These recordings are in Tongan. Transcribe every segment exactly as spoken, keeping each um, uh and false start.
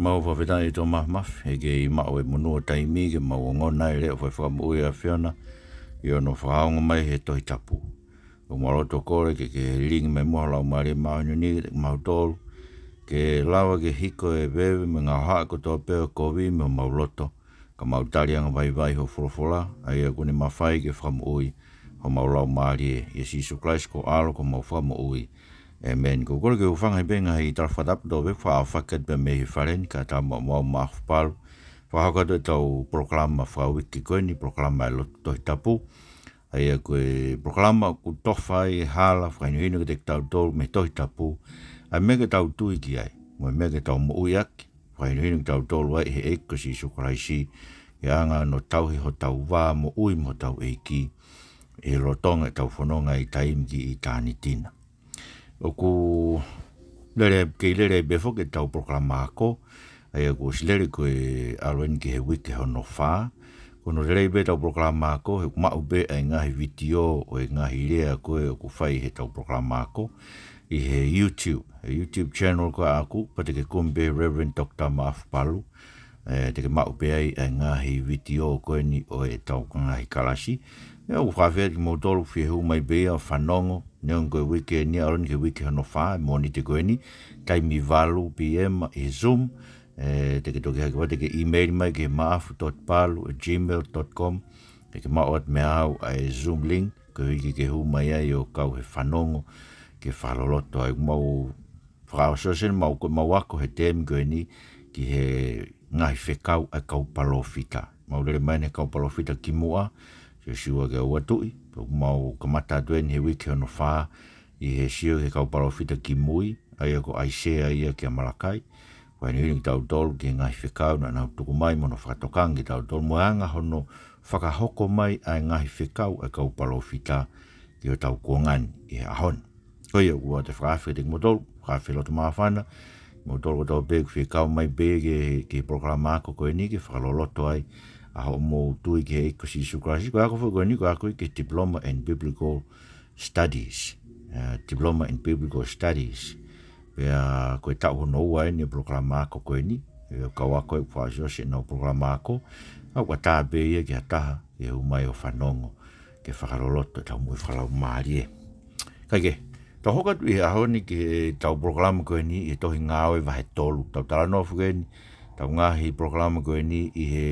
Mau fakafetaʻi ʻe Tō Mafimafi, he ʻikai maʻu e monū ʻo taimi ke mau ongona e leʻo fai fakamoʻui ʻa e ʻAfiona, ʻi hono fakaongo mai he Tohi Tapu. ʻOku mau loto kole ke ke lilingi mai muʻa ho Laumālie Māʻoniʻoni kiate kimautolu, ke lava ke hiko e veve mo e ngaahi haʻa kotoa pē ʻo e kovi mei homau loto, ka mau tali angavaivai hoʻo folofola, ʻa ia ʻoku ne mafai ke fakamoʻui homau laumālie, ʻia Sīsū Kalaisi ko ho ʻAlo ko homau Fakamoʻui. ʻĒmeni. ʻOku ou kole ke u hūfanga he pē ngaahi tala fakatapu kotoa pē ʻoku faʻa fakakakato pē mei he fale ni, kae ʻatā mo au Maʻafu Palu. Fakahoko atu ʻetau polokalama fakauike ko eni, polokalama ʻa e lotu Tohi Tapu. ʻA ia ko e polokalama ʻoku tofa ai e hala fakahinohino kiate kitautolu mei he Tohi Tapu, ʻa e meʻa ke tau tui ki ai, mo e meʻa ke tau moʻui ʻaki, fakahinohino kitautolu ai ʻe he ʻEiki ko Sīsū Kalaisi, ʻi he anga hono tauhi hotau vā moʻui mo hotau ʻEiki, ʻi he lolotonga ʻetau fononga ʻi taimi ki ʻitāniti na. ʻOku lele, kei lele pē foki ʻetau polokalama ako, ʻa ia kuo ʻosi lele ko e ʻalu eni ki he uike hono fā. Ko hono lelei pē ʻetau polokalama ako, he ʻoku maʻu pē ʻa e ngaahi vitiō ʻo e ngaahi lea ko ē ʻoku fai heʻetau polokalama ako, ʻi he YouTube, he YouTube channel ko ē ʻaʻaku, pea te ke kumi pē Reverend Doctor Maʻafu Palu, ē, te ke maʻu pē ai ʻa e ngaahi vitiō ko eni ʻo ʻetau ngaahi kalasi. ʻE, ʻoku ou fakafetaʻi kimoutolu fie hū mai pē ia ʻo fanongo, neongo ko e uike ni, ʻalu eni ki he uike hono fā, Mōnite ko eni, taimi valu P M ʻi he Zoom, ē, te ke toki hake pē, te ke email mai ki he maʻafu dot palu at gmail dot com, te ke maʻu atu meia au ʻa e Zoom link, koeʻuhi ke ke hū mai ai ʻo kau he fanongo, ke fakaloloto ai. Mau fakaʻosiʻosi eni mau, mau ako he temi ko eni ki he ngaahi fekau ʻa e kau palōfita. Mau lele mai eni he kau palōfita kimuʻa, Siosiua ki he ʻUatuʻi, pea mau kamata atu eni he uike hono fā, ʻi he sio ki he kau palōfita kimui, ʻa ia ko ʻAisea ia kia Malakai. Fakahinohino kitautolu ki he ngaahi fekau naʻa nau tuku mai mo hono fakatokanga kitautolu mo e anga hono fakahoko mai ʻa e ngaahi fekau ʻa e kau palōfita ki hotau kuonga ni ʻi he ʻaho ni. Ko ia ʻoku ou ʻoatu e fakaafe kiate kimoutolu, fakaafe loto māfana, kimoutolu kotoa pē ʻoku fie kau mai pē ki he, ki he polokalama ako ko eni ke fakaloloto ai ʻa hoʻomou tui ki he ʻEiki ko Sīsū Kalaisi. Ko e ako foki ko eni, ko e ako ia ki he Diploma in Biblical Studies, ē, Diploma in Biblical Studies. Pea ko e taʻu hono ua eni e polokalama ako ko eni, ʻe kau ako ʻoku fakaʻosiʻosi ʻenau polokalama ako, ʻoku ʻatā pē ia ki ha taha ke hū mai ʻo fanongo, ke fakaloloto ʻetau moʻui fakalaumālie. Kae kehe, tau hoko atu ʻi he ʻaho ni ki heʻetau polokalama ko eni ʻi he Tohi Ngāue vahe tolu. Tau talanoa foki eni ʻetau ngaahi polokalama ko eni ʻi he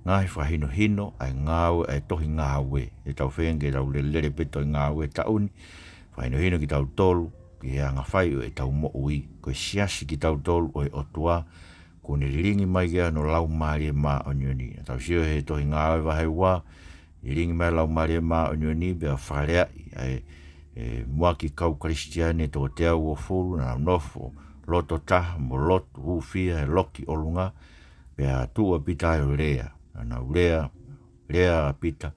ngaahi fakahinohino ʻa e ngāue ʻa e Tohi Ngāue. ʻEtau feinga ke tau lele, lele pē Tohi Ngāue he taʻu ni, fakahinohino kitautolu ki he anga fai ʻo ʻetau moʻui, ko e siasi kitautolu ʻo e ʻOtua, kuo ne lilingi mai ki ai hono Laumālie Māʻoniʻoni. Naʻa tau sio he Tohi Ngāue vahe ua, lilingi mai Laumālie Māʻoniʻoni pea fakaleaʻi ʻa e, e muʻaki kau Kalisitiane ʻe toko teau uofulu naʻa nau nofo loto taha mo lotu hūfia he loki ʻolunga, pea tuʻu ʻa Pita ai ʻo lea. Naʻa nau lea, lea ʻa Pita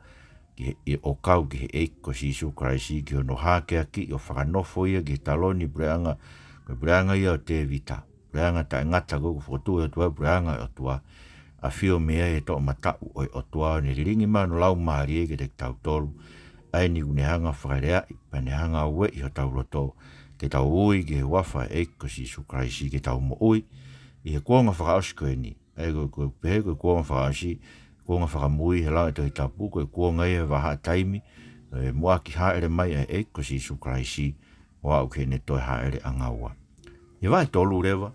ki he, ʻi ʻo kau ki he ʻEiki ko Sīsū Kalaisi, ki hono hākeakiʻi ʻo fakanofo ia ki he taloni puleʻanga, ko e puleʻanga ia ʻo Tēvita, puleʻanga taʻengata ko ē kuo fokotuʻu ʻe he ʻOtua, puleʻanga ʻo e ʻOtua, ʻafio mei ai e toʻomataʻu ʻo e ʻOtua, ʻo ne lilingi mai hono Laumālie kiate kitautolu. ʻA eni kuo ne hanga ʻo fakaleaʻi, pea ne hanga ʻo ueʻi hotau loto, ke tau ui ki he huafa ʻo e ʻEiki ko Sīsū Kalaisi ke tau moʻui ʻi he kuonga fakaʻosi ko eni. ʻA ia ko e, ko e pehē ko e kuonga fakaʻosi, kuonga fakamui he lau ʻa e Tohi Tapu, ko e kuonga ia he vahaʻa taimi ʻe muʻaki hāʻele mai ai e ʻEiki ko Sīsū Kalaisi, ʻo aʻu ki heʻene toe hāʻele ʻangaua. ʻI he vahe tolu leva,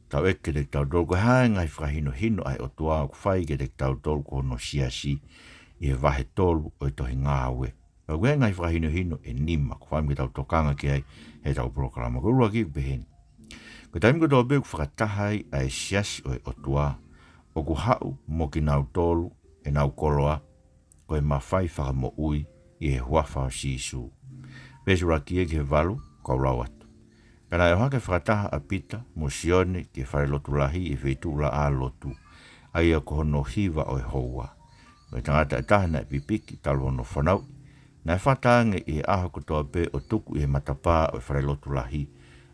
tau ʻeke kiate kitautolu, ko e hā e ngaahi fakahinohino ʻa e ʻOtua ʻoku fai kiate kitautolu ko hono siasi ʻi he vahe tolu ʻo e Tohi Ngāue. Pea ʻoku ʻi ai e ngaahi fakahinohino ʻe nima ʻoku fai ke tau tokanga ki ai heʻetau polokalama. Ko e ʻuluaki ʻoku pehē ni: Ko e taimi kotoa pē ʻoku fakataha ai ʻa e siasi ʻo e ʻOtua, ʻoku haʻu mo kinautolu ʻenau koloa, ko e mafai fakamoʻui ʻi he huafa ʻo Sīsū. Veesi ʻuluaki ia ki he valu, kau lau atu. Pea naʻe ʻohake fakataha ʻa Pita mo Sione ki he falelotu lahi ʻi he feituʻulaʻā lotu, ʻa ia ko hono hiva ʻo e houa. Ko e tangata ʻe taha naʻe pipiki talu hono fanauʻi, naʻe fata ange ʻi he ʻaho kotoa pē ʻo tuku ʻi he matapā ʻo e falelotu lahi,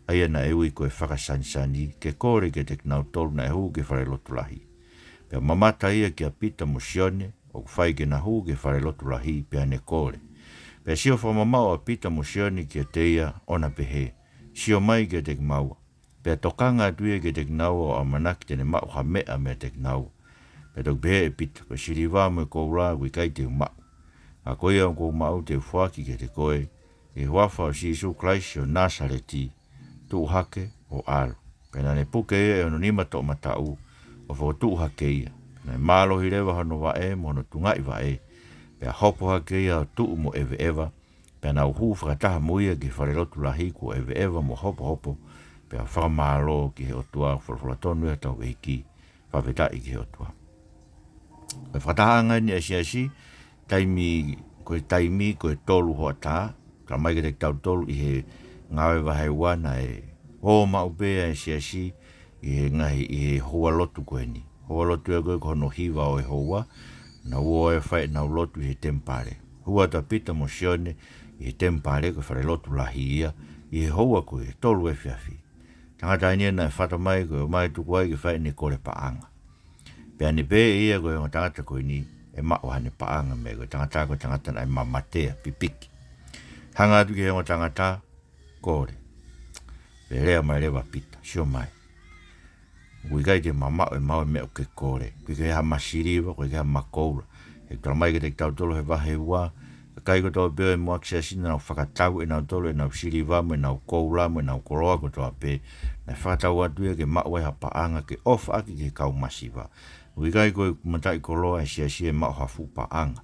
ʻa ia naʻe ui ko e Fakasanisani, ke kole kiate kinautolu naʻe hū ki he falelotu lahi. Pea mamata ia kia Pita mo Sione ʻoku fai ke na hū ki he falelotu lahi, pea ne kole. Pea sio fakamamaʻu ʻa Pita mo Sione kiate ia, ʻo na pehē, Sio mai kiate kimaua. Pea tokanga atu ia kiate kinaua ʻo ʻamanaki te ne maʻu ha meʻa meiate kinaua. Pea toki pehē ʻe Pita, Ko e siliva mo e koula ʻoku ʻikai te u maʻu. Ka ko ia ʻoku ou maʻu te u foaki kiate koe, ʻi he huafa ʻo Sīsū Kalaisi ʻo Nāsaleti, tuʻu hake ʻo ʻalu. Pea naʻa ne puke ia ʻi hono nima toʻomataʻu, ʻo fokotuʻu hake ia. Pea naʻe mālohi leva hono vaʻe mo hono tungaʻi vaʻe, pea hopo hake ia ʻo tuʻu mo ʻeveʻeva. Pea nau hū fakataha mo ia ki he falelotu lahi kuo ʻeveʻeva mo hopohopo, pea fakamālō ki he ʻOtua. Folofola tonu ia hotau ʻEiki. Fakafetaʻi ki he ʻOtua. Ko e fakatahaʻanga eni ʻa e siasi, taimi, ko e taimi, ko e tolu hoʻatā, talamai kiate kitautolu ʻi he Ngāue vahe ua naʻe ō maʻu pē ʻa e siasi ʻi he ngaahi, ʻi he houa lotu ko eni. Houa lotu ia ko ē ko hono hiva ʻo e houa, naʻa nau ō ʻo fai ʻenau lotu ʻi he temipale. Hū atu ʻa Pita mo Sione ʻi he temipale, ko e falelotu lahi ia, ʻi he houa ko ē, tolu efiafi. Tangata eni ia naʻe fata mai ko e ō mai tuku ai ke fai ʻene kole paʻanga. Pea ne pehē ʻe ia ko e ongo tangata ko eni ʻe maʻu haʻane paʻanga mei he, ko e tangata, ko e tangata naʻe mamatea, pipiki. Hanga atu ki he ongo tangata, Kole. Pea lea mai leva ʻa Pita, Sio mai. ʻOku ʻikai te ma maʻu ʻe maua e meʻa ʻoku ke kole. ʻOku ʻikai ha ma siliva, ʻoku ʻikai ha ma koula. ʻOku talamai kiate kitautolu he vahe ua, kakai kotoa pē ʻo e muʻaki siasi naʻa nau fakatau ʻe nautolu ʻenau siliva mo ʻenau koula mo ʻenau koloa kotoa pē. Naʻe fakatau atu ia ke maʻu ai ha paʻanga ke ʻofa ʻaki ki he kau masiva. ʻOku ʻikai ko e mataʻikoloa ʻa e siasi ʻe maʻu ha fuʻu paʻanga.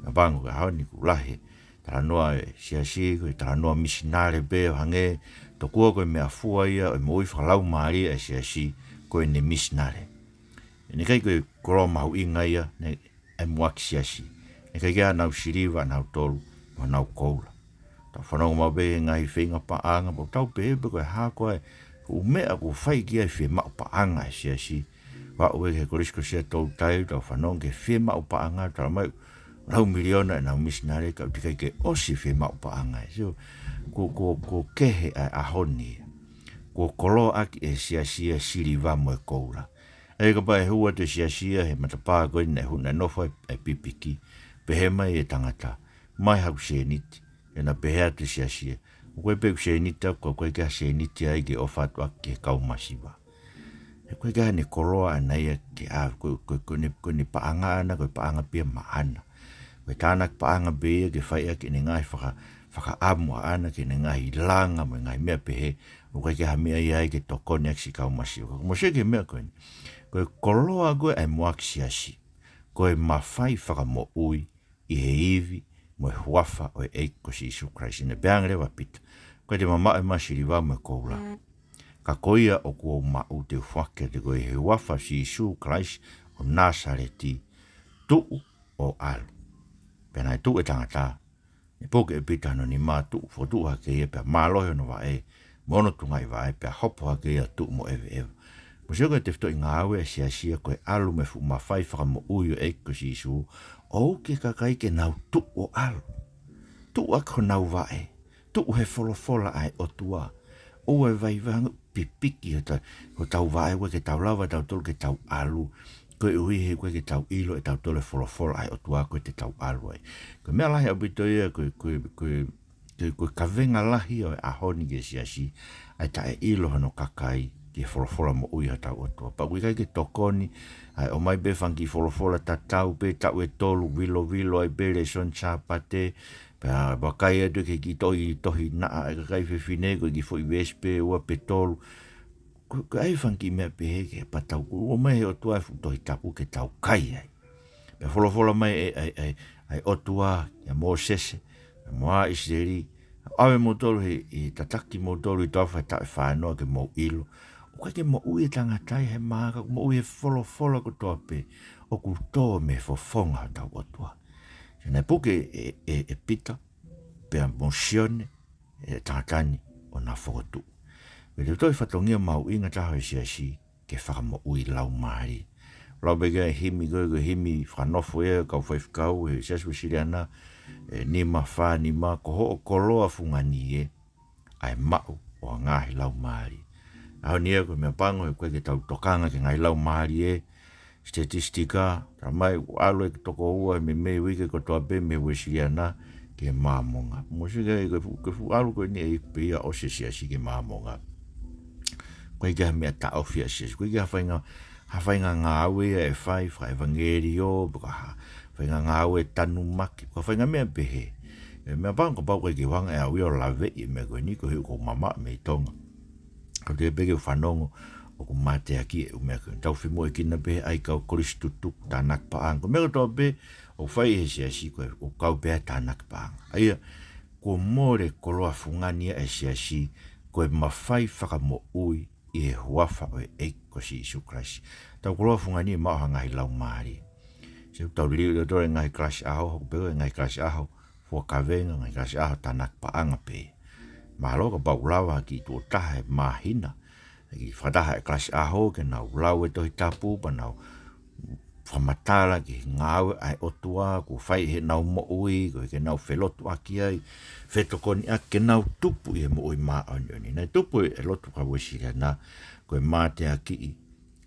Naʻe pango ke hao ni ku lahe talanoa ʻa e siasi, ko e talanoa misinale pē ʻo hangē, tokua ko e meʻafua ia ʻo e moʻui fakalaumālie ʻa e siasi, ko ʻene misinale. ʻIkai ko e koloa mahuʻinga ia, ne, ʻa e muʻaki siasi. ʻIkai ke ʻi ai haʻanau siliva ʻanautolu, mo ʻenau koula. Tau fanongo maʻu pē he ngaahi feinga paʻanga, pea tau pehē pē ko e hā koā e fuʻu meʻa ʻoku fai ki ai e fiemaʻu paʻanga ʻa e siasi. Vaʻu ē he Kolisi ko Siaʻatoutai, tau fanongo ki he fiemaʻu paʻanga, talamai lau miliona ʻenau misinale, ka ʻoku teʻeki ai ke ʻosi e fiemaʻu paʻanga. So, kuo, kuo, kuo kehe ʻa e ʻaho ni. Kuo koloaʻaki ʻe he siasi ʻa e siliva mo e koula. ʻE kapau ʻe hū atu e siasi ia he matapā ko eni naʻe hū, naʻe nofo ai e pipiki, pehē mai e tangata, Mai haʻaku sēniti. Pea naʻe pehē atu e siasi ia, ʻOku ʻikai pē ʻeku sēniti ʻaʻaku, ka ʻoku ʻikai ke ʻi ai ha sēniti ai ke ʻofa atu ʻaki ki he kau masiva. He ʻoku ʻikai ke ʻi ai haʻane koloa ʻaʻana ia ke ʻave, ko, ko, ko ʻene, ko ʻene paʻanga ʻaʻana, ko e paʻanga pē ia maʻana. Ko e tānaki paʻanga pē ia ke fai ʻaki ʻene ngaahi faka-, fakaʻamu ʻaʻana ki heʻene ngaahi langa mo e ngaahi meʻa pehē, ʻoku ʻikai ke ʻi ai ha meʻa ia ai ke tokoni ʻaki siʻi kau masiva. Ka ko e mou sio ki he meʻa ko eni. Ko e koloa ko ē ʻa e muʻaki siasi, ko e mafai fakamoʻui ʻi he ivi mo e huafa ʻo e ʻEiki ko Sīsū Kalaisi. Naʻe pehē ange leva ʻa Pita, ʻOku ʻikai te ma maʻu ʻe ma siliva mo e koula. Ka ko ia ʻoku ou maʻu te u foaki kiate koe, ʻi he huafa ʻo Sīsū Kalaisi ʻo Nāsaleti, tuʻu ʻo ʻalu. Pea naʻe tuʻu e tangata, ne puke ʻe Pita hono nima, tuʻu, fokotuʻu hake ia, pea mālohi hono vaʻe mo hono tungaʻi vaʻe, pea hopo hake ia ʻo tuʻu mo ʻeveʻeva. Mou sio ko e tefitoʻi ngāue ʻa e siasi ia, ko e ʻalu mo e fuʻu mafai fakamoʻui ʻo e ʻEiki ko Sīsū, ʻoku ʻuhinga ki he kakai ke nau tuʻu ʻo ʻalu. Tuʻu ʻaki honau vaʻe. Tuʻu he folofola ʻa e ʻOtua. ʻOua ʻe vaivai, hangē ʻoku pipiki hota-, hotau vaʻe, ʻoku ʻikai ke tau lava ʻe tautolu ke tau ʻalu. Koeʻuhi he ʻoku ʻikai ke tau ʻilo ʻe tautolu e folofola ʻa e ʻOtua ko ē te tau ʻalu ai. Ko e meʻa lahi ʻaupito ia, ko e, ko e, ko e, ko e, ko e kavenga lahi ʻo e ʻaho ni ki he siasi, ʻa e taʻeʻilo hono kakai ki he folofola moʻui ʻa hotau ʻOtua. Pea ʻoku ʻikai ke tokoni ʻa e ʻomai pē fanga kiʻi folofola tatau pē taʻu ʻe tolu, vilovilo ai pē lēsoni Sāpate, pea vakai atu ki he kiʻi tohi, tohi naʻa ʻa e kakai fefine, ko e kiʻi foʻi veesi pē ua pe tolu. Ko, ko e ʻai fanga kiʻi meʻa pehē ke patau, kuo ʻomai ʻe he ʻOtua e fuʻu Tohi Tapu ke tau kai ai. Pea folofola mai ʻe, ʻe, ʻe, ʻe he ʻOtua kia Mōsese, mo ʻIsileli, ʻave moutolu he, ʻe tataki moutolu ʻi he toafa ʻe taʻu ʻe fāngofulu ke mou ʻilo. ʻOku ʻikai ke moʻui e tangata ia he mā, ka ʻoku moʻui he folofola kotoa pē ʻoku tō mei he fofonga ʻo hotau ʻOtua. Pea naʻe puke ʻe, ʻe, ʻe Pita, pea mo Sione, e tangata ni ʻo na fokotuʻu. Ko e tefitoʻi fatongia mahuʻinga taha ʻo e siasi ke fakamoʻui laumālie. Lau pē ki he himi ko ē, ko e himi fakanofo ia ʻa e kau faifekau he Siasi Uēsiliana, ʻe nima fā nima, Ko hoʻo koloa fungani ē, ʻa e maʻu ʻo e ngaahi laumālie. ʻAho ni ia ko e meʻa pango he ʻoku ʻikai ke tau tokanga ki he ngaahi laumālie, statistika, talamai ʻoku ʻalu e toko ua he meimei uike kotoa pē mei he Uēsiliana ki he Māmonga. Mou sio ki he, ko e fuʻu, ko e fuʻu ʻalu ko eni ʻe ʻi ai pē ia ʻosi e siasi ki he Māmonga. ʻIkai ke ha meʻa taʻofi ʻa e siasi, ʻikai ke ha faʻahinga, ha faʻahinga ngāue ia ʻe fai, fakaʻevangeliō, pe ko ha faʻahinga ngāue tanumaki, pe ko ha faʻahinga meʻa pehē. ʻE meʻa pau, kapau ʻoku ʻikai ke u hanga ʻe au ia ʻo laveʻi e meʻa ko eni, koeʻuhi ʻoku ou mamaʻo mei Tonga. Ka u teʻeki pē ke u fanongo ʻoku mateaki e ʻū meʻa ko eni. Tau femoʻuekina pē ai kau Kolisi tutuku, tānaki paʻanga. Ko e meʻa kotoa pē ʻoku fai ʻe he siasi ko e ʻoku kau pē ai tānaki paʻanga. ʻA ia, kuo mole koloa fungani ia ʻa e siasi, ko e mafai fakamoʻui ʻi he huafa ʻo e ʻEiki ko Sīsū Kalaisi. Tau koloa fungani ʻe maʻu ha ngaahi laumālie. Sio, tau liliu ʻi loto e ngaahi kalasi ʻaho, hoko pē ko e ngaahi kalasi ʻaho, fua kavenga, ngaahi kalasi ʻaho tānaki paʻanga pē. Mahalo kapau ʻe lava ha kiʻi tuʻo taha he māhina, ha kiʻi fakataha e kalasi ʻaho ke nau lau e Tohi Tapu, pea nau fakamatala ki he ngāue ʻa e ʻOtua kuo fai ʻi heʻenau moʻui, koeʻuhi ke nau felotuʻaki ai, fetokoniʻaki ke nau tupu ʻi he moʻui māʻoniʻoni. Naʻe tupu e lotu faka-Uēsiliana ko e mateakiʻi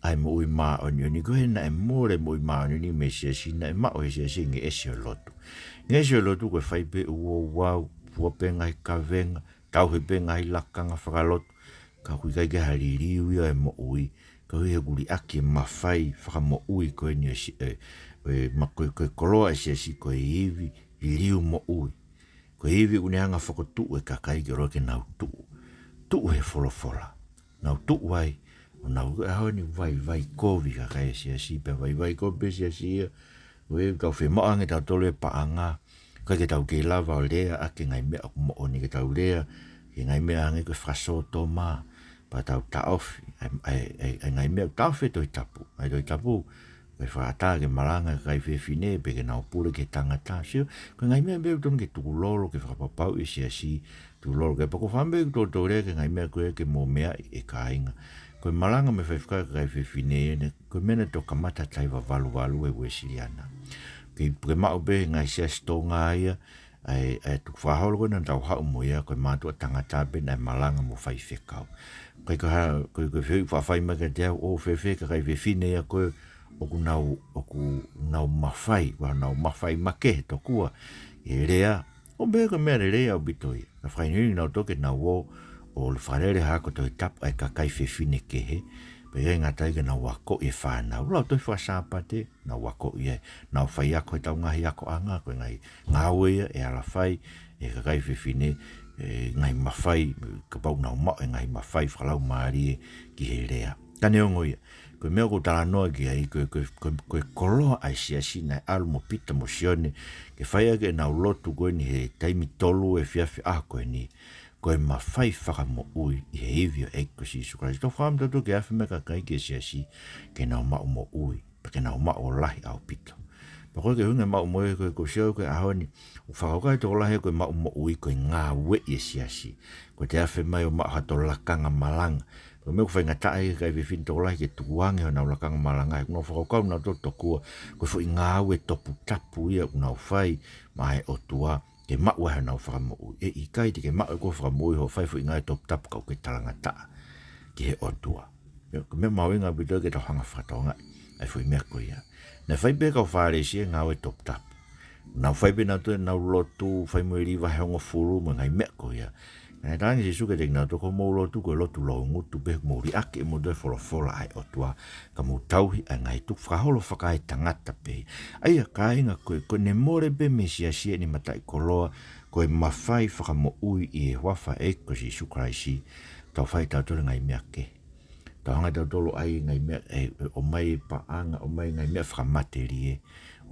ʻa e moʻui māʻoniʻoni, koeʻuhi naʻe mole moʻui māʻoniʻoni mei he siasi, naʻe maʻu ʻe he siasi e ngeʻesi ʻo e lotu. Ngeʻesi ʻo e lotu ko e fai pē ʻuauau, fua pē ngaahi kavenga, tauhi pē ngaahi lakanga fakalotu, ka ʻoku ʻikai ke ha liliu ia e moʻui, koeʻuhi he ʻoku liʻaki e mafai fakamoʻui ko eni ʻo e si-, e, e ma-, ko e, ko e koloa e siasi ko e ivi liliu moʻui. Ko e ivi ʻoku ne hanga ʻo fokotuʻu e kakai ke ʻoleva ke nau tuʻu. Tuʻu he folofola. Nau tuʻu ai, ʻo nau ʻaho ni vaivai kovi kakai e siasi, pea vaivai kovi pē siasi ia, ʻo e kau fiemaʻu ange tautolu e paʻanga, ʻikai ke tau kei lava ʻo lea ʻaki e ngaahi meʻa ʻoku moʻoni, ke tau lea ki he ngaahi meʻa hangē ko e fakasōtoma, pea tau taʻofi ʻa e, ʻa e, ʻa e, ʻa e ngaahi meʻa ʻoku taʻofi e Tohi Tapu. ʻA e Tohi Tapu, ko e fakaʻatā ke malanga e kakai fefine, pe ke nau pule ki he tangata. Sio, ko e ngaahi meʻa pē ʻoku totonu ke tukulolo, ke fakapapauʻi e siasi, tukulolo ke pako fame ʻoku toutou lea ki he ngaahi meʻa ko ē ke mou meaʻi e kāinga. Ko e malanga mo e faifekau e kakai fefine, ne, ko e meʻa naʻe toki kamata taʻu valu valu ʻe he Uēsiliana. Ke, ke maʻu pē he ngaahi siasi Tonga ia, ʻa e, ʻa e tukufakaholo ko ē naʻa tau haʻu mo ia, ko e mātuʻa tangata pē naʻe malanga mo faifekau. Ko e ka ha, ko e, ko e fehuʻi faʻa fai mai kiate au, ʻo fēfē e kakai fefine ia ko ē ʻoku nau, ʻoku nau mafai, ʻoku nau mafai makehe tokua ʻi he lea, ʻo pehē ko e meʻa lelei ʻaupito ia. Naʻe fakahinohino kinautolu ke nau ō ʻo fakalele ha ako Tohi Tapu ʻa e kakai fefine kehe, pea ʻikai ngata ai ke nau akoʻi e fānau. Lau tohi faka-Sāpate, nau akoʻi ai, nau faiako heʻetau ngaahi akoʻanga, ko e ngaahi ngāue ia ʻe ala fai ʻe he kakai fefine, e ngaahi mafai, kapau ʻoku nau maʻu e ngaahi mafai fakalaumālie ki he lea. Ka neongo ia, ko e meʻa ʻoku ou talanoa ki ai, ko e, ko e, ko e, ko e koloa ʻa e siasi naʻe ʻalu mo Pita mo Sione ke fai ʻaki ʻenau lotu ko eni he taimi tolu efiafi ʻaho ko eni, ko e mafai fakamoʻui ʻi he ivi ʻo e ʻEiki ko Sīsū Kalaisi. Tau fakaʻamu tautolu ke afe mai e kakai ki he siasi ke nau maʻu moʻui, pea ke nau maʻu ʻo lahi ʻaupito. Pea ko e ke hunga maʻu moʻui ko e, ko e sio ko e ʻaho ni, ʻoku fakakaukau e tokolahi ko e maʻu moʻui ko e ngāueʻi e siasi. Ko ʻete afe mai ʻo maʻu hato lakanga malanga. Ko e meʻa ʻoku faingataʻa ai e kakai fefine tokolahi ke tukuange honau lakanga malanga, he ʻoku nau fakakaukau nautolu tokua ko e foʻi ngāue toputapu ia ʻoku nau fai maʻa e ʻOtua ke maʻu ai honau fakamoʻui. ʻE ʻikai, te ke maʻu ʻe koe e fakamoʻui hoʻo fai e foʻi ngāue toputapu ka ʻoku ke talangataʻa ki he ʻOtua. Ia, ko e meʻa mahuʻinga ʻaupito ke tau hanga ʻo fakatokangaʻi ʻa e foʻi meʻa ko ia. Naʻe fai pē ʻe he kau Fālesi e ngāue toputapu. Nau fai pē nautolu ʻenau lotu, fai mo e lī vahe hongofulu mo e ngaahi meʻa ko ia. Naʻe talaange ʻe Sīsū kiate kinautolu, ko hoʻomou lotu ko e lotu loungutu pē, mou liʻaki ʻe moutolu e folofola ʻa e ʻOtua, ka mou tauhi ʻa e ngaahi tukufakaholo fakaetangata pē. ʻA ia, kāinga, ko e, ko ʻene mole pē mei he siasi ʻene mataʻikoloa, ko e mafai fakamoʻui ʻi he huafa ʻo e ʻEiki ko Sīsū Kalaisi, tau fai ʻe tautolu e ngaahi meʻa kehe. Tau hanga ʻe tautolu ʻo ʻai e ngaahi meʻa, e, ʻomai e paʻanga, ʻomai e ngaahi meʻa fakamatelie,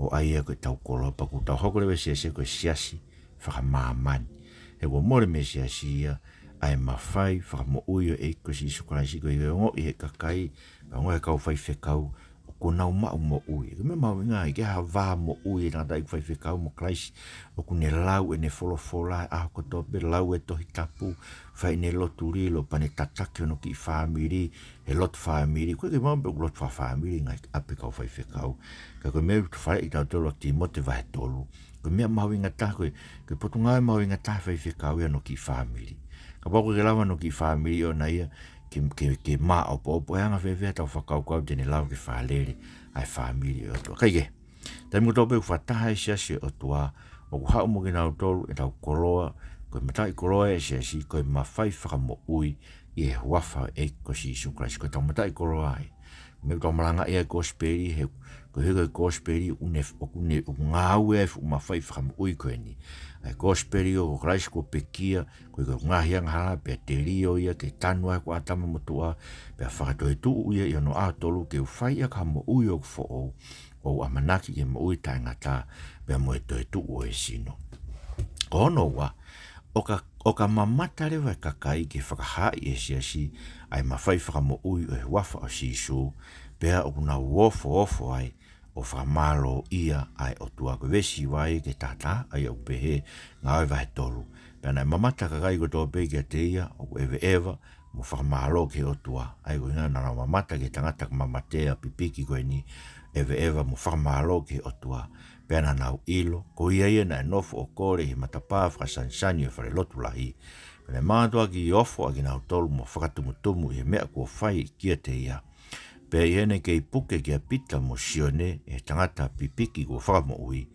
ʻo ʻai ia ko ʻetau koloa, pea ʻoku tau hoko leva e siasi ko e siasi fakamāmani. He kuo mole mei he siasi ia ʻa e mafai fakamoʻui ʻo e ʻEiki ko Sīsū Kalaisi, koeʻuhi he ongoʻi ʻe he kakai, ongoʻi ʻe he kau faifekau, ʻoku nau maʻu moʻui. Ko e meʻa mahuʻinga, ʻikai ha vā moʻui e tangataʻeiki faifekau mo Kalaisi, ʻoku ne lau ʻene folofola he ʻaho kotoa pē, lau e Tohi Tapu, fai ʻene lotu lilo, pea ne tataki hono kiʻi fāmili he lotu fāmili. ʻOku ʻikai ke maʻu pē ʻoku lotu fakafāmili e ngaahi ʻapi e kau faifekau. Ka ko e meʻa ʻoku faleʻi kitautolu ʻe Tīmote vahe tolu, ko e meʻa mahuʻinga taha, ko e, ko e potungāue mahuʻinga taha e faifekau ia hono kiʻi fāmili. Kapau ʻoku ʻikai ke lava hono kiʻi fāmili ʻoʻona ia ke, ke, ke māʻopoʻopo, ʻe anga fēfē haʻatau fakakaukau te ne lava ke fakalele ʻa e fāmili ʻo e ʻOtua? Kaikehe, taimi kotoa pē ʻoku fakataha e siasi ʻo e ʻOtua, ʻoku haʻu mo kinautolu ʻetau koloa, ko e mataʻikoloa e siasi, ko e mafai fakamoʻui ʻi he huafa ʻo e ʻEiki ko Sīsū Kalaisi. Ko ʻetau mataʻikoloa ē. Meʻa ʻoku tau malangaʻi ai e kosipeli, he ko e hā ko e kosipeli ʻoku ne, ʻoku ne, ʻoku ngāue ai e fuʻu mafai fakamoʻui ko eni. ʻA e kosipeli ʻo Kalaisi kuo pekia, ko e ngaahi angahala, pea telio ia ke tanu ai ko ʻĀtama mo tuʻa, pea fakatoetuʻu ia ʻi hono ʻaho tolu ke u fai ʻaki ha moʻui ʻoku foʻou, ʻoku ʻamanaki ki he moʻui taʻengata, pea mo e toetuʻu ʻo e sino. Ko hono ua, ʻo ka, ʻo ka mamata leva e kakai ke fakahaaʻi ʻe he siasi ʻa e mafai fakamoʻui ʻo e huafa ʻo Sīsū, pea ʻoku nau ofoofo ai ʻo fakamālōʻia ʻa e ʻOtua. Ko e veesi hiva ia ki he taha taha, ʻa ia ʻoku pehē, Ngāue vahe tolu. Pea naʻe mamata e kakai kotoa pē kiate ia, ʻoku ʻeveʻeva mo fakamālō ki he ʻOtua. ʻA ia ko e ʻuhinga naʻa nau mamata ki he tangata mamatea pipiki ko eni, ʻeveʻeva mo fakamālō ki he ʻOtua. Pea naʻa nau ʻilo, ko ia ia naʻe nofo ʻo kole ʻi he matapā fakasanisani ʻo e falelotu lahi. Pea naʻe mātuʻaki ofo ʻa kinautolu mo fakatumutumu ʻi he meʻa kuo fai kiate ia. Pea ʻi heʻene kei puke kia Pita mo Sione, ʻa e tangata pipiki kuo fakamoʻui,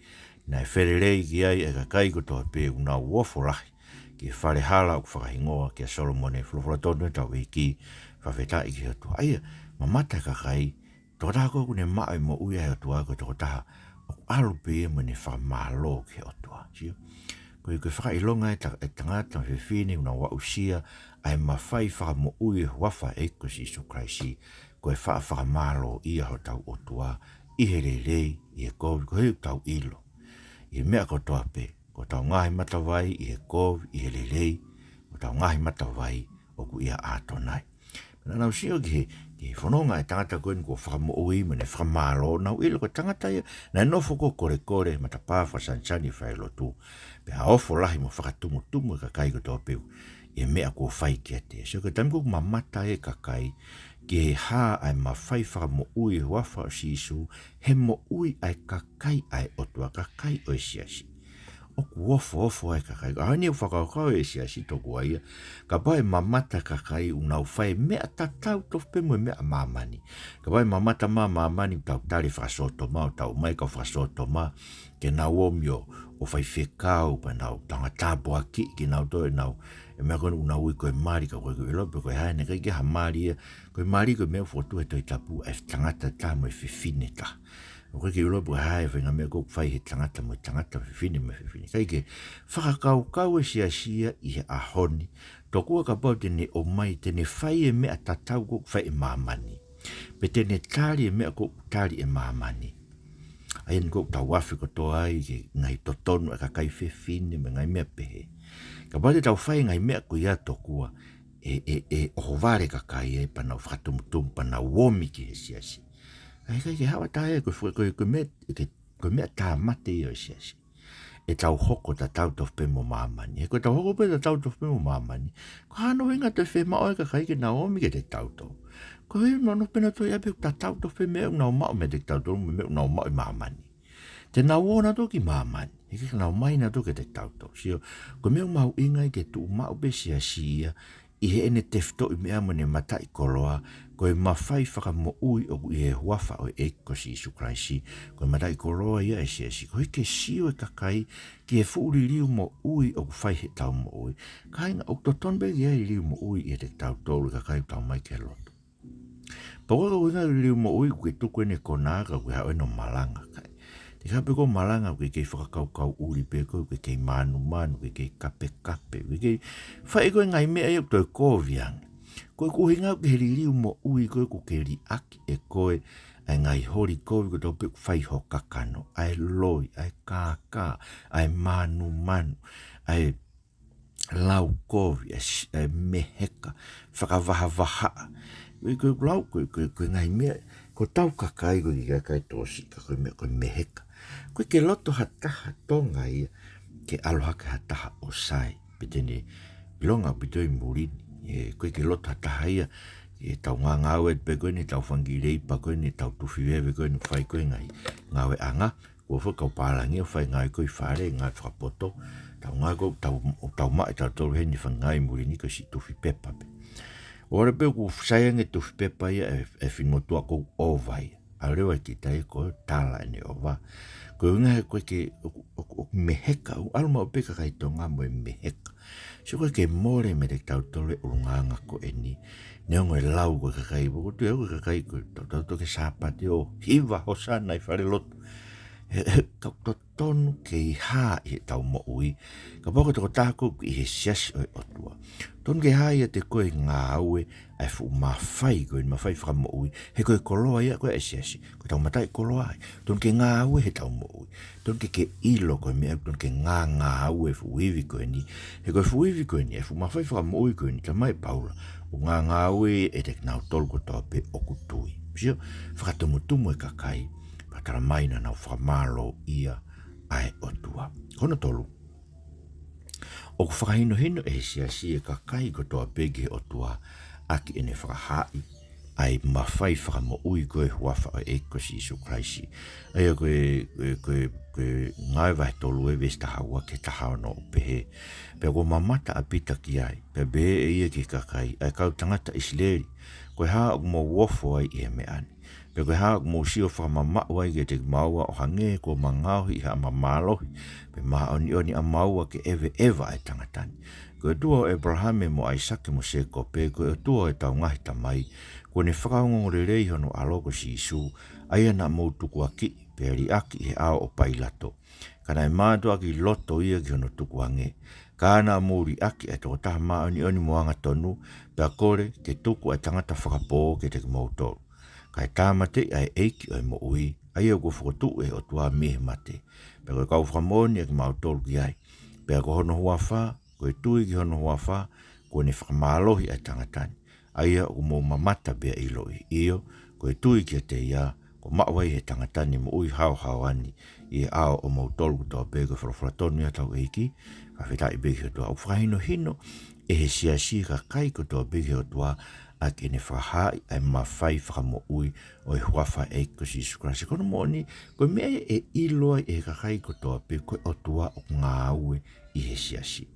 naʻe felelei ki ai ʻa e kakai kotoa pē ʻoku nau ofo lahi ki he fale hala ʻoku fakahingoa kia Solomone. Folofola tonu ʻetau ʻEiki, fakafetaʻi ki he ʻOtua. ʻA ia, mamata e kakai, tokotaha ko ē ʻoku ne maʻu e moʻui ʻa e ʻOtua ko e tokotaha ʻoku ʻalu pē ia mo ʻene fakamālō ki he ʻOtua. Sio? Ko e, ko e fakaʻilonga e ta-, e tangata mo e fefine ʻoku nau aʻusia ʻa e mafai fakamoʻui ʻo e huafa ʻo e ʻEiki ko Sīsū Kalaisi, ko e faʻa fakamālōʻia hotau ʻOtua ʻi he lelei, ʻi he kovi, ko e hā ʻoku tau ʻilo. ʻI he meʻa kotoa pē, ko hotau ngaahi matavai, ʻi he kovi, ʻi he lelei, ko hotau ngaahi matavai ʻoku ʻia ʻAtonai. Naʻa nau sio ki he, ki he fononga e tangata ko eni kuo fakamoʻui mo ʻene fakamālō, nau ʻilo ko e tangata ia naʻe nofo ʻo kolekole he matapā fakasanisani ʻo e falelotu. Pea ofo lahi mo fakatumutumu e kakai kotoa pē ʻi he meʻa kuo fai kiate ia. Sio, ko e taimi ʻoku mamata ai e kakai ki he hā ʻa e mafai fakamoʻui ʻo e huafa ʻo Sīsū, he moʻui ʻa e kakai ʻa e ʻOtua, kakai ʻo e siasi. ʻOku ofoofo ai e kakai. ʻA eni ʻoku fakakaukau e siasi tokua ia, kapau ʻe mamata e kakai ʻoku nau fai e meʻa tatau tofu pē mo e meʻa ʻa māmani. Kapau ʻe mamata mai ʻa māmani ʻoku tau tali fakasōtoma, ʻoku tau ʻomai e kau fakasōtoma ke nau ō mai ʻo, ʻo faifekau, pea nau tangata poaki ke nau toe nau, e meʻa ko ē ʻoku nau ui ko e mali, ka ʻoku ʻikai ke u ʻilo pe ko e hā ʻene ʻikai ke ha mali ia. Ko e mali ko e meʻa ʻoku fokotuʻu he Tohi Tapu ʻa e tangata taha mo e fefine taha. ʻOku ʻikai ke u ʻilo pe ko e hā e faʻahinga meʻa ʻoku fai he tangata mo e tangata, fefine mo e fefine. Kae fakakaukau e siasi ia ʻi he ʻaho ni, tokua kapau te ne ō mai, te ne fai e meʻa tatau ʻoku fai ʻe māmani, pe te ne tali e meʻa ʻoku tali ʻe māmani. ʻA ia eni ʻoku tau afe kotoa ai ki he ngaahi totonu ʻa e kakai fefine mo e ngaahi meʻa pehē. Kapau te tau fai e ngaahi meʻa ko ia tokua, ʻe, ʻe, ʻe ʻohovale e kakai ai pea nau fakatumutumu pea nau omi ki he siasi. ʻA ia ʻikai ke hā ha taha ia, ko e fu-, ko e, ko e meʻa, ke, ko e meʻa tāmate ia ʻo e siasi. ʻEtau hoko tatau tofu pē mo māmani. He ko ʻetau hoko pē tatau tofu pē mo māmani, ko e hā hono ʻuhinga ʻe toe fiemaʻu ai e kakai ke nau omi kiate kitautolu? Ko e hā hono ʻuhinga pē naʻa toe ʻi ai pē ʻoku tatau tofu pē meʻa ʻoku nau maʻu meiate kitautolu mo e meʻa ʻoku nau maʻu ʻi māmani? Te nau ō nautolu ki māmani, he ʻikai ke nau ō mai nautolu kiate kitautolu. Sio, ko e meʻa ʻoku mahuʻinga ai ke tuʻu maʻu pē e siasi ia ʻi heʻene tefitoʻi meʻa mo ʻene mataʻikoloa, ko e mafai fakamoʻui ʻoku ʻi he huafa ʻo e ʻEiki ko Sīsū Kalaisi. Ko e mataʻikoloa ia ʻa e siasi. Koeʻuhi ke sio e kakai ki he fuʻu liliu moʻui ʻoku fai heʻetau moʻui. Kāinga, ʻoku totonu pē ke ʻi ai e liliu moʻui ʻiate kitautolu e kakai ʻoku tau ō mai ki he lotu. Pea ʻoku ʻikai ko e ʻuhinga e liliu moʻui ʻoku ke tuku ʻene konā ka ʻoku ke haʻu ʻo malanga, kae. Te ke haʻu pē koe ʻo malanga ʻoku ke kei fakakaukau ʻuli pē koe, ʻoku ke kei mānumanu, ʻoku ke kei kapekape, ʻoku ke kei fai ʻe koe e ngaahi meʻa ia ʻoku toe kovi ange. Ko e ʻuhinga ʻoku ke liliu moʻui koe, ʻoku ke liʻaki ʻe koe ʻa e ngaahi holi kovi kotoa pē ʻoku fai ʻi ho kakano, ʻa e loi, ʻa e kākā, ʻa e mānumanu, ʻa e lau kovi, ʻa e s-, ʻa e meheka, fakavahavahaʻa. Ko e, ko e lau, ko e, ko e, ko e ngaahi meʻa, ko hotau kakai, ko e kiʻi kakai tokosiʻi, ka ko e meʻa, ko e meheka. ʻOku ʻikai ke loto ha taha Tonga ia ke ʻalu hake ha taha ʻo sai, pe te ne ʻilonga ʻaupito ʻi muli ni. ʻE, ʻoku ʻikai ke loto ha taha ia, ʻetau ngāngāue pē ko eni, ʻetau fanga kiʻi leipa ko eni, ʻetau tufi veve ko eni, fai ko e ngaahi ngāueʻanga. Ko e foʻi kau pālangi ʻoku fai e ngāue ko ē ʻi fale, ngāue fakapoto. Tau ngāue ko ē, tau, tau maʻu ʻe tautolu heni e fanga ngāue ʻi muli ni ko e siʻi tufi pepa pē. ʻOua pē ʻoku sai ange e tufi pepa ia ʻe, ʻe he finemotuʻa ʻoku ʻova ia. ʻAlu leva e kita ia ko e tala ʻene ʻova. Ko e ʻuhinga he ko e ke, ʻoku, ʻoku, ʻoku meheka, ʻoku ʻalu maʻu pē kakai Tonga mo e meheka. Sio ko e ke mole meiate kitautolu e ʻulungaanga ko eni. Neongo e lau ko e kakai, ʻoku tui au ko e kakai ko e tautau toke Sāpate ʻo hiva Hosana ʻi falelotu. He, he, tau totonu ke ʻi hā ʻi heʻetau moʻui. Kapau ko e tokotaha ʻoku ʻi he siasi ʻo e ʻOtua. Totonu ke ʻi hā ʻiate koe e ngāue ʻa e fuʻu mafai ko e mafai fakamoʻui. He ko e koloa ia ko e siasi. Ko ʻetau mataʻikoloa ai. Totonu ke ngāue heʻetau moʻui. Totonu ke ke ʻilo ko e meʻa, totonu ke ngā ngāue e fuʻu ivi ko eni. He ko e fuʻu ivi ko eni, e fuʻu mafai fakamoʻui ko eni, talamai ʻe Paula. ʻOku ngā ngāue ʻiate kinautolu kotoa pē ʻoku tui. Sio, fakatumutumu e kakai, pea talamai naʻa nau fakamālōʻia ʻa e ʻOtua. Ko hono tolu. ʻOku fakahinohino ʻe he siasi e kakai kotoa pē ki he ʻOtua, ʻaki ʻene fakahaaʻi ʻa e mafai fakamoʻui ko e huafa ʻo e ʻEiki ko Sīsū Kalaisi. ʻA ia ko e, ko e, ko e, ko e Ngāue vahe tolu e veesi taha ua ki he taha ono ʻoku pehē. Pea kuo mamata ʻa Pita ki ai. Pea pehē ʻe ia ki he kakai, ʻa e kau tangata ʻIsileli. Ko e hā ʻoku mou ofo ai ʻi he meʻa ni. Pea ko e hā ʻoku mou sio fakamamaʻu ai kiate kimaua ʻo hangē kuo ma ngaohi ʻi haʻama mālohi. Pe māʻoniʻoni ʻamaua ke ʻeveʻeva ʻa e tangata ni. Ko e ʻOtua ʻo ʻĒpalahame mo ʻAisake mo Sēkope, ko e ʻOtua ʻo ʻetau ngaahi tamai, kuo ne fakaongoongolelei hono ʻAlo ko Sīsū, ʻa ia naʻa mou tukuakiʻi, pea liʻaki ʻi he ʻao ʻo Pailato. Ka naʻe mātuʻaki loto ia ki hono tukuange. Ka naʻa mou liʻaki ʻa e tokotaha māʻoniʻoni mo angatonu, pea kole ke tuku ʻa e tangata fakapō kiate kimoutolu. Kae tāmateʻi ʻa e ʻEiki ʻo e moʻui, ʻa ia kuo fokotuʻu ʻe he ʻOtua mei he mate. Pea ko e kau fakamoʻoni ʻa kimautolu ki ai. Pea ko hono huafa, ko e tui ki hono huafa, kuo ne fakamālohi ʻa e tangata ni. ʻA ia ʻoku mou mamata pea ʻiloʻi. ʻIo, ko e tui kiate ia, kuo maʻu ai ʻe he tangata ni moʻui haohaoa ni. ʻI he ʻao ʻomoutolu kotoa pē ko e folofola tonu ia ʻa hotau ʻEiki, fakafetaʻi pē ki he ʻOtua. ʻOku fakahinohino ʻe he siasi e kakai kotoa pē ki he ʻOtua, ʻaki ʻene fakahaaʻi ʻa e mafai fakamoʻui ʻo e huafa ʻo e ʻEiki ko Sīsū Kalaisi. Ko hono moʻoni, ko e meʻa ia ʻe ʻilo ai ʻe he kakai kotoa pē ko e ʻOtua ʻoku ngāue ʻi he siasi.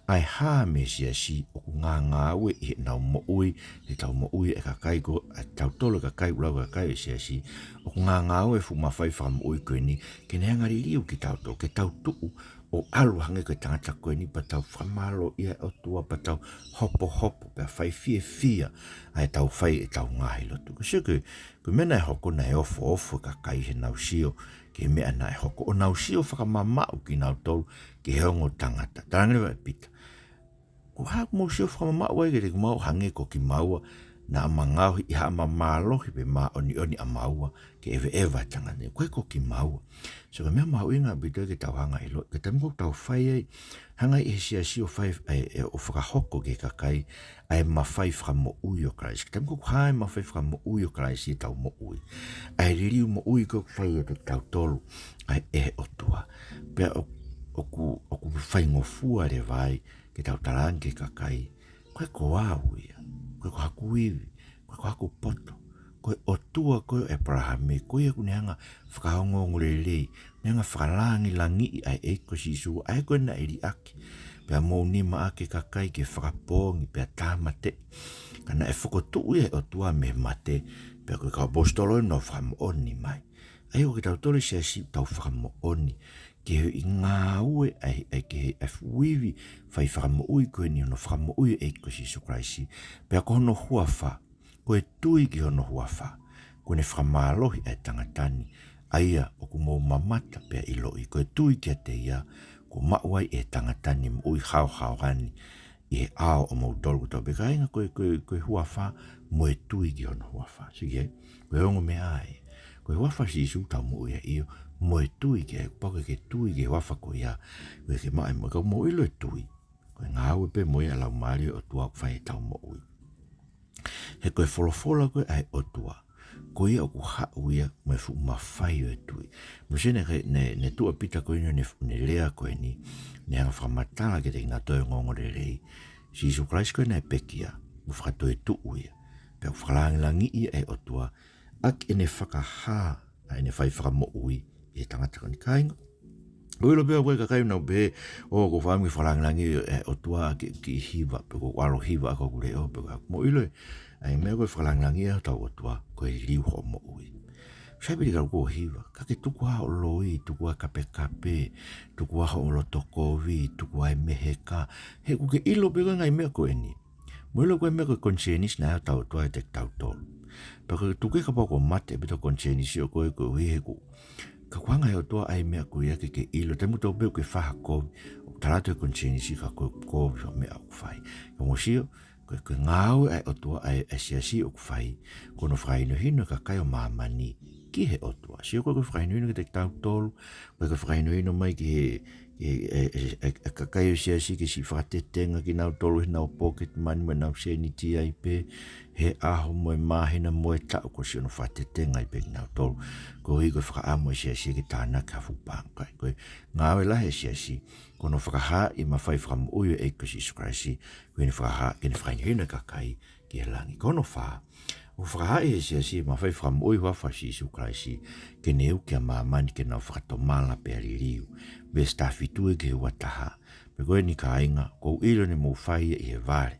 ʻA e hā mei he siasi ʻoku ngā ngāue ʻi heʻenau moʻui, heʻetau moʻui ʻa e kakai ko, ʻa tautolu e kakai ʻoku lau kakai ʻo e siasi, ʻoku ngā ngāue e fuʻu mafai fakamoʻui ko eni, ke ne hanga liliu kitautolu, ke tau tuʻu ʻo ʻalu hangē ko e tangata ko eni pea tau fakamālōʻia e ʻOtua pea tau hopohopo pea fai fiefia ʻa ʻetau fai ʻetau ngaahi lotu. Ko e sio ko e, ko e meʻa naʻe hoko naʻe ofoofo e kakai heʻenau sio ki he meʻa naʻe hoko ʻo nau sio fakamamaʻu kinautolu ki he ongo tangata. Talaange leva ʻe Pita. Ko e hā ʻoku mou sio fakamamaʻu ai kiate kimaua hangē ko kimaua naʻa ma ngaohi ʻi haʻama mālohi pe māʻoniʻoni ʻamaua ke ʻeveʻeva e tangata ni. Ko e ko kimaua. So ko e meʻa mahuʻinga ʻaupito ke tau hanga ʻo ʻilo, ko e taimi ʻoku tau fai ai, hanga ʻe he siasi ʻo fai, ʻe, ʻe, ʻo fakahoko ki he kakai, ʻa e mafai fakamoʻui ʻo Kalaisi. Ko e taimi ʻoku hā e mafai fakamoʻui ʻo Kalaisi ʻi heʻetau moʻui. ʻA e liliu moʻui ko ē ʻoku fai ʻe tautolu, ʻa e, ʻe he ʻOtua. Pea ʻo, ʻoku, ʻoku faingofua leva ai, ke tau talaange ki he kakai, ko e ko au ia, ko e ko haku ivi, ko e ko haku poto, ko e ʻOtua ko ē ʻo ʻĒpalahame, ko ia ʻoku ne hanga fakaongoongolelei, ne hanga fakalangilangiʻi ʻa e ʻEiki ko Sīsū, ʻa ia ko ē naʻe liʻaki. Pea mou nima ʻaki e kakai ke fakapoongi, pea tāmateʻi. Ka naʻe fokotuʻu ia ʻe he ʻOtua mei he mate, pea ko e kau ʻaposetolo ʻoku nau fakamoʻoni mai. ʻA ia ʻoku kitautolu e siasi ʻoku tau fakamoʻoni ki he ngāue ʻa e, ʻa e, ki he, ʻa e fuʻu ivi fai fakamoʻui ko eni hono fakamoʻui e ʻEiki ko Sīsū Kalaisi. Pea ko hono huafa, ko e tui ki hono huafa, kuo ne fakamālohi ʻa e tangata ni, ʻa ia ʻoku mou mamata pea ʻiloʻi, ko e tui kiate ia, kuo maʻu ai ʻe he tangata ni moʻui haohaoa ni, ʻi he ʻao ʻomoutolu kotoa pē. Kāinga, ko e, ko e, ko e huafa mo e tui ki hono huafa. Sio ki ai, ko e ongo meʻa ia. Ko e huafa ʻo Sīsū ʻoku tau moʻui ai, ʻio, mo e tui ki ai, kapau ʻoku ke tui ki he huafa ko ia, ʻoku ke maʻu e moʻui. Ka mou ʻilo e tui, ko e ngāue pē mo ia ʻa e Laumālie ʻo e ʻOtua ʻoku fai ʻi heʻetau moʻui. He ko e folofola ko ē ʻa e ʻOtua, ko ia ʻoku haʻu ia mo e fuʻu mafai ʻo e tui. Mou sio ne, ne, ne tuʻu ʻa Pita ko eni ʻo ne, ne lea ko eni, ne hanga fakamatala kiate kinautolu e ongoongolelei. Sīsū Kalaisi ko ē naʻe pekia, mo fakatoetuʻu ia. Pea ʻoku fakalangilangiʻi ia ʻe he ʻOtua, ʻaki ʻene fakahā ʻa ʻene fai fakamoʻui ʻi he tangata ko eni, kāinga. ʻOku ʻilo pē ʻe he kakai ʻoku nau pehē, ʻoku ou fakaʻamu ke fakalangilangiʻi e ʻOtua ki, ki he hiva, pe ko e ʻalu hiva ʻaki hoku leʻo, pe ko e hā. Mou ʻilo ē, ʻa e meʻa ko e fakalangilangiʻi ʻa hotau ʻOtua, ko e liliu hoʻo moʻui. Sai pē te ke kau kuo hiva, ka ke tuku ā hoʻo loi, tuku ā e kapekape, tuku ā hoʻo loto kovi, tuku ā e meheka, he ʻoku ke ʻilo pē ko e ngaahi meʻa ko eni. Mou ʻilo ko e meʻa ko e konisēnisi naʻe ʻai ʻe he ʻOtua kiate kitautolu. Pea ko e tuku ia kapau kuo mate ʻaupito e konisēnisi ʻo koe koeʻuhi he ʻoku, ka ʻoku hanga ʻe he ʻOtua ʻai e meʻa ko ia ke ke ʻilo, taimi kotoa pē ʻoku ke faha kovi, ʻoku tala atu ʻe he konisēnisi ka ko e kovi hoʻo meʻa ʻoku fai. Ka mou sio, ko e, ko e ngāue ʻa e ʻOtua, ʻa e, ʻa e siasi ʻoku fai, ko hono fakahinohino e kakai ʻo māmani ki he ʻOtua. Sio ko e, ko e fakahinohino kiate kitautolu, ko e, ko e fakahinohino mai ki he, ki he, e, e, e, e kakai ʻo e siasi ke siʻi fakatetenga kinautolu heʻenau pocket money mo ʻenau sēniti ai pē, he ʻaho mo e māhina mo e taʻu kuo siʻi hono fakatetenga ai pē kinautolu. Koeʻuhi ko e fakaʻamu ʻa e siasi ke tānaki ha fuʻu paʻanga. Ko e ngāue lahi ʻa e siasi, ko hono fakahaaʻi e mafai fakamoʻui ʻo e ʻEiki ko Sīsū Kalaisi, ko ʻene fakahā, ke ne fakahinohino e kakai ki he langi. Ko hono fā, ʻoku fakahaaʻi ʻe he siasi e mafai fakamoʻui ʻi he huafa ʻo Sīsū Kalaisi, ke ne uki ʻa māmani ke nau fakatomala pea liliu. Veesi taha fitu ki he ua taha. Pea ko eni kāinga, ʻoku ou ʻilo ne mou fai ia ʻi he vale,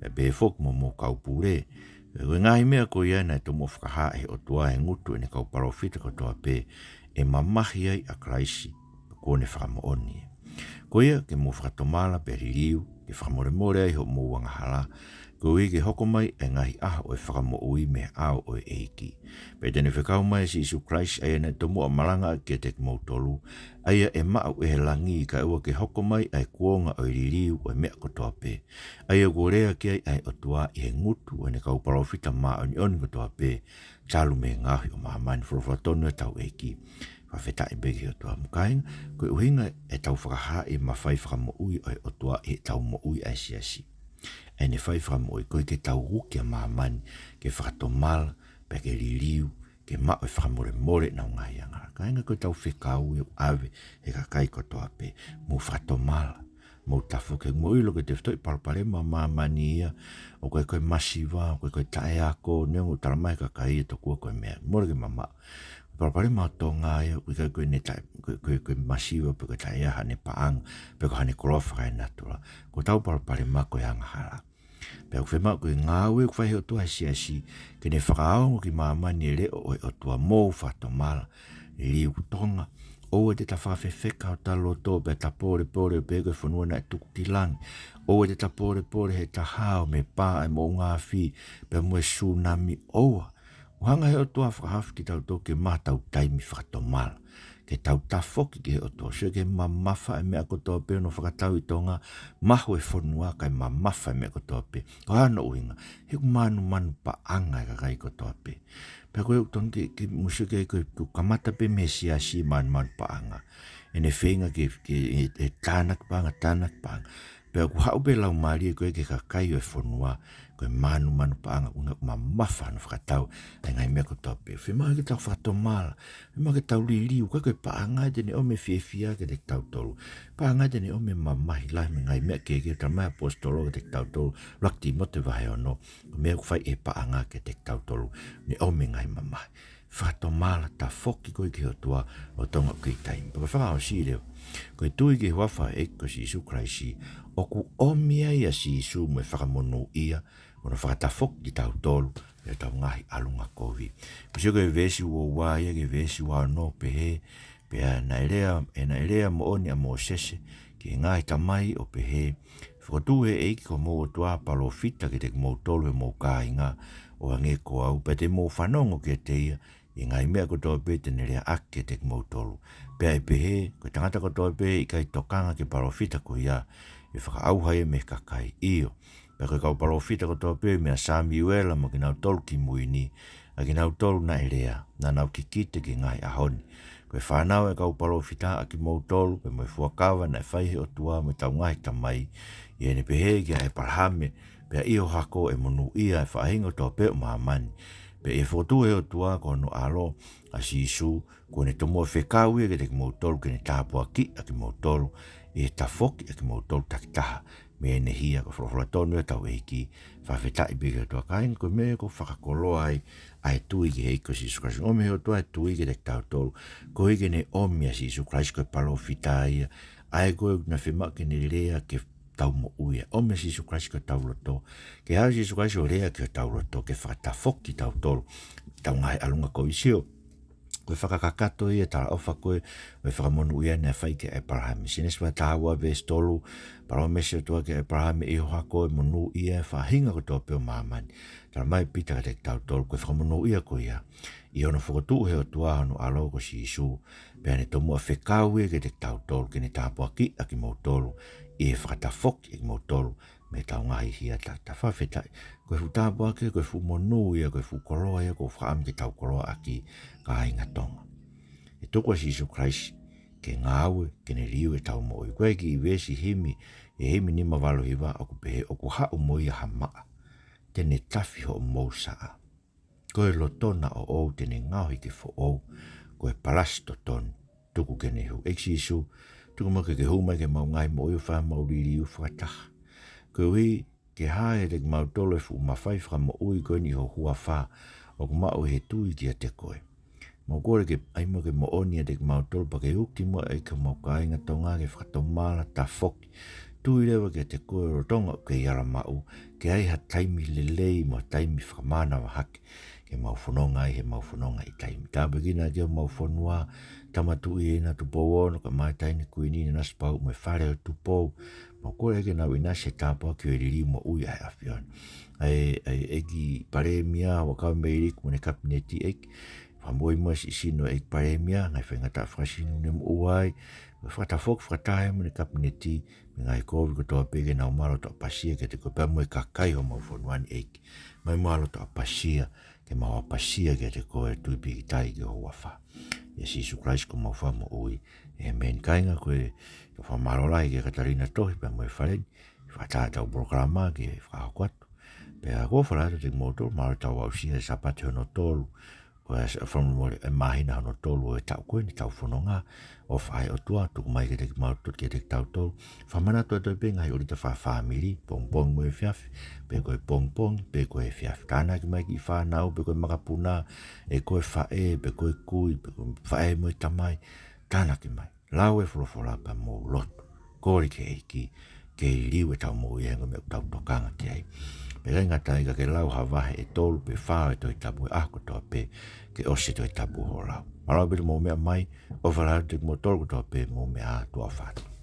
pea pehē foki mo hoʻomou kau pule. Pea ko e ngaahi meʻa ko ia naʻe tomuʻa fakahā ʻe he ʻOtua ʻi he ngutu ʻo ʻene kau palōfita kotoa pē, ʻe mamahi ai ʻa Kalaisi, kuo ne fakamoʻoni ia. Ko ia ke mou fakatomala pea liliu, ke fakamolemole ai hoʻomou angahala, koeʻuhi ke hoko mai ʻa e ngaahi ʻaho ʻo e fakamoʻui mei he ʻao ʻo e ʻEiki. Pea te ne fekau mai ʻa Sīsū Kalaisi, ʻa ia naʻe tomuʻa malangaʻaki kiate kimoutolu, ʻa ia ʻe maʻu ʻe he langi, kaeʻoua ke hoko mai ʻa e kuonga ʻo e liliu ʻo e meʻa kotoa pē, ʻa ia kuo lea ki ai ʻa e ʻOtua ʻi he ngutu ʻo ʻene kau palōfita māʻoniʻoni kotoa pē, talu mei he ngaohi ʻo māmani. Folofola tonu ʻa hotau ʻEiki. Fakafetaʻi pē ki he ʻOtua. Mou kāinga, ko e ʻuhinga ʻetau fakahaaʻi e mafai fakamoʻui ʻo e ʻOtua ʻi heʻetau moʻui ʻa e siasi, ʻa ʻene fai fakamoʻui, koeʻuhi ke tau uki ʻa māmani, ke fakatomala, pea ke liliu, ke maʻu e fakamolemole ʻenau ngaahi angahala. Kāinga, ko ʻetau fekau ia ʻoku ʻave ʻe he kakai kotoa pē. Mou fakatomala, mou tafoki. Mou ʻilo ko e tefitoʻi palopalema ʻo māmani ia, ʻoku ʻikai ko e masiva, ʻoku ʻikai ko e taʻeako, neongo ʻoku tala mai ʻe he kakai ia tokua ko e meʻa, mole ke mamaʻo. Palopalema ʻo Tonga ia, ʻoku ʻikai ko ʻene taʻe, ko e, ko e, ko e masiva pe ko e taʻeʻaho haʻane paʻanga, pe ko haʻane koloa fakaenatula. Ko hotau palopalema ko e angahala. Pea ʻoku fiemaʻu ko e ngāue ʻoku fai ʻe he ʻOtua he siasi, ke ne fakaongo ki māmani e leʻo ʻo e ʻOtua, mou fakatomala, liliu. Tonga, ʻoua te ta fakafefeka hota loto, pea ta pōlepole ʻo pehē ko e fonua naʻe tuku ki langi. ʻOua te ta pōlepole he ta hao mei he pā ʻa e moʻunga afi, pea mo e sūnami, ʻoua. ʻOku hanga ʻe he ʻOtua ʻo fakahaofi kitautolu ke maʻu hotau taimi fakatomala, ke tau tafoki ki he ʻOtua. Sio ki he mamafa ʻa e meʻa kotoa pē ʻoku nau fakatau ʻi Tonga, mahu e fonua kae mamafa e meʻa kotoa pē. Ko hono ʻuhinga, he ʻoku mānumanu paʻanga e kakai kotoa pē. Pea ko e ʻoku tonu ke, ke mou sio ki ai, ko e, ko e kamata pē mei he siasi e mānumanu paʻanga. ʻEne feinga ke, ke, e, e tānaki paʻanga, tānaki paʻanga. Pea ʻoku haʻu pē e laumālie ko ē ki he kakai ʻo e fonua, ko e mānumanu paʻanga, ʻoku ne mamafa hono fakatau ʻa e ngaahi meʻa kotoa pē. Fiemaʻu ke tau fakatomala, fiemaʻu ke tau liliu, ʻoku ʻikai ko e paʻanga ia te ne ʻomi e fiefia kiate kitautolu. Paʻanga ia te ne ʻomi e mamahi lahi mo e ngaahi meʻa kehekehe, tala mai ʻe he ʻaposetolo kiate kitautolu, ʻuluaki Tīmote vahe ono, ko e meʻa ʻoku fai ʻe he paʻanga kiate kitautolu, ne ʻomi e ngaahi mamahi. Fakatomala, tafoki koe ki he ʻOtua lolotonga ʻoku kei taimi. Pea ko e fakaʻosi leva, ko e tui ki he huafa ʻo e ʻEiki ko Sīsū Kalaisi, ʻoku ʻomi ai ʻa Sīsū mo e fakamonūʻia, ʻo ne fakatafoki kitautolu mei heʻetau ngaahi ʻalunga kovi. Mou sio ki he veesi ua ua ia ki he veesi ua ono, pehē, pea naʻe lea, ʻe naʻe lea moʻoni ʻa Mōsese ki he ngaahi tamai ʻo pehē, Fokotuʻu ʻe he ʻEiki ko homou ʻOtua ha palōfita kiate kimoutolu ʻi homou kāinga, ʻo hangē ko au, pea te mou fanongo kiate ia ʻi he ngaahi meʻa kotoa pē te ne leaʻaki kiate kimoutolu. Pea ʻe pehē, ko e tangata kotoa pē ʻe ʻikai tokanga ki he palōfita ko ia, ʻe fakaʻauha ia mei he kakai. ʻIo, pea ko e kau palōfita kotoa pē meia Samiuela mo kinautolu ki mui ni, ʻa kinautolu naʻe lea, naʻa nau kikite ki he ngaahi ʻaho ni. Ko e fānau ʻa e kau palōfita ʻa kimoutolu, pea mo e fuakava naʻe fai ʻe he ʻOtua mo ʻetau ngaahi tamai, ʻi heʻene pehē kia ʻĒpalahame, pea ʻi ho hako ʻe monūʻia ʻa e faʻahinga kotoa pē ʻo māmani. Pea ʻi he fokotuʻu ʻe he ʻOtua ko hono ʻAlo ʻa Sīsū, kuo ne tomuʻa fekau ia kiate kimoutolu ke ne tāpuakiʻi ʻa kimoutolu, ʻi he tafoki ʻa kimoutolu takitaha mei heʻene hia. Ko e folofola tonu ia ʻa hotau ʻEiki. Fakafetaʻi pē ki he ʻOtua. Kāinga, ko e meʻa ia ʻoku fakakoloa ai ʻa e tui ki he ʻEiki ko Sīsū Kalaisi. ʻOmi ʻe he ʻOtua e tui kiate kitautolu, koeʻuhi ke ne ʻomi ʻa Sīsū Kalaisi ko e palōfita ia, ʻa ia ko ē naʻe fiemaʻu ke ne lea ki heʻetau moʻui. ʻOmi ʻa Sīsū Kalaisi ki hotau loto, ke haʻu ʻa Sīsū Kalaisi ʻo lea ki hotau loto, ke fakatafoki kitautolu mei heʻetau ngaahi ʻalunga kovi. Sio, Ko e fakakakato ia e talaʻofa ko ē ʻo e fakamonūʻia naʻe fai kia ʻĒpalahame. Sēnesi vahe taha ua veesi tolu, palōmesi ʻa e ʻOtua kia ʻĒpalahame, ʻi ho hako ʻe monūʻia ʻa e faʻahinga kotoa pē ʻo māmani. Talamai ʻe Pita kiate kitautolu ko e fakamonūʻia ko ia ʻi hono fokotuʻu ʻe he ʻOtua hono ʻAlo ko Sīsū, pea ne tomuʻa fekau ia kiate kitautolu ke ne tāpuakiʻi ʻa kimoutolu ʻi he fakatafoki ʻa kimoutolu mei heʻetau ngaahi hia tata. Fakafetaʻi. Ko e fuʻu tāpuaki, ko e fuʻu monū ia, ko e fuʻu koloa ia ʻoku ou fakaʻamu ke tau koloaʻaki, kāinga Tonga. ʻE tuku ʻa Sīsū Kalaisi ke ngāue, ke ne liliu ʻetau moʻui. Ko e kiʻi veesi himi, ʻi he himi nima valu hiva ʻoku pehē, ʻoku haʻu mo ia ha maʻa, te ne tafi hoʻomou saʻa. Ko e loto na ʻoʻou te ne ngaohi ke foʻou, ko e palasi totonu, tuku ke ne hū. ʻEiki Sīsū, tuku muʻa ke ke hū mai ke mau ngaahi moʻui ʻo fai mau liliu fakataha. Koeʻuhi ke hā ʻiate kimautolu e fuʻu mafai fakamoʻui ko eni ʻi ho huafa ʻoku maʻu ʻi he tui kiate koe. Mau kole ke ʻai muʻa ke moʻoni ʻiate kimautolu pea ke uki muʻa ʻEiki homau kāinga Tonga ke fakatomala, tafoki, tui leva kiate koe lolotonga ʻoku kei ala maʻu, ke ʻi ai ha taimi lelei mo ha taimi fakamānava hake ke mau fononga ai heʻemau fononga ʻi taimi. Tāpuekina ʻEiki homau fonua, Tama Tuʻi ʻEna Tupou Ono, kae ʻumaʻā e Taʻahine Kuini Nanasipauʻu mo e Fale ʻo Tupou. Mau kole ke nau ʻinasi he tāpuaki ʻo e liliu moʻui ʻa e ʻAfiona. ʻA e, ʻa e ʻEiki Palēmia, Huʻakavameiliku mo ʻene Kapineti, ʻEiki, fakamoʻui muʻa siʻi sino ʻo e ʻEiki Palēmia, ngaahi faingataʻa fakasino ne moʻua ai, mo e fakatafoki fakataha mo ʻene Kapineti, mo e ngaahi kovi kotoa pē, ke nau maʻu loto ʻapasia kiate koe pea mo e kakai homau fonua ni, ʻEiki. Mai muʻa loto ʻapasia, ke mau ʻapasia kiate koe, tui pīkitai ki ho huafa. ʻIa Sīsū Kalaisi ko homau Fakamoʻui. ʻĒmeni. Kāinga, ko e, ko e fakamālō lahi kia Katalina Tohi pea mo e fale ni, fakaʻatā ʻetau polokalama ke fakahoko atu. Pea ʻoku ou ʻofa lahi atu kiate kimoutolu, mālō ʻetau aʻusia e Sāpate hono tolu ʻo e ʻaho, fakamolemole, e māhina hono tolu ʻo e taʻu ko eni ʻetau fononga. ʻOfa ʻa e ʻOtua, tuku mai kiate kimautolu, kiate kitautolu. Fakamanatu atu pē ngaahi ʻōlita fakafāmili, pongipongi mo e efiafi, pe ko e pongipongi, pe ko e efiafi. Tānaki mai kiʻi fānau, pe ko e makapuna, ʻe ko e faʻē, pe ko e kui, pe ko e faʻē mo e tamai. Tānaki mai. Lau e folofola pea mou lotu. Kole ki he ʻEiki ke liliu ʻetau moʻui he ngaahi meʻa ʻoku tau tokanga ki ai. Pea ʻikai ngata ai, ka ke lau ha vahe ʻe tolu pe fā ʻo e Tohi Tapu he ʻaho kotoa pē, ke ʻosi e Tohi Tapu hoʻo lau. Mālō ʻaupito hoʻomou meʻa mai, ʻofa lahi atu kiate kimoutolu kotoa pē, mou meʻa ā, tuʻa ʻofa atu.